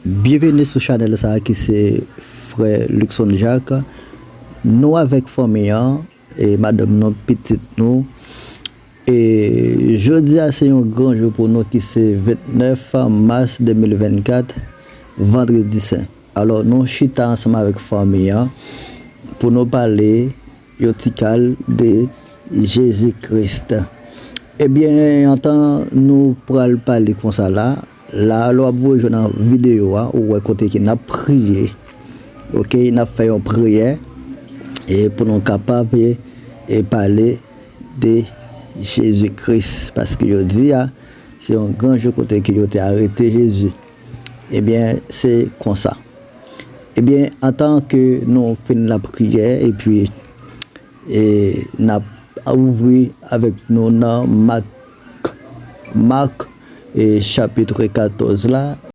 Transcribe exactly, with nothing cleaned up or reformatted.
Byenveni sou chanèl sa a ki se frè Luckson Jacques. Nou avèk fanmi an, e madanm nou, pitit nou. E jodi a se yon gran jou pou nou ki se vennèf mas de mil vennkat, vandredi sen. Alò, nou chita ansanm avèk fanmi an pou nou pale yon ti kal de Jezi Kris. Ebyen, antan nou pral pale konsa la, la lè w ap voye jwenn nan videyo a, ou wè kote ke n ap priye, oke, n ap fè yon priyè e pou nou kapab e, e pale de Jezi Kris, paske jodi a se yon gran jou kote ke yo te arete Jezi. Ebyen, se konsa. Ebyen, antan ke nou fin lapriyè, epi e, n ap ouvri avèk nou nan Mak, Mak, e, chapit katòz la.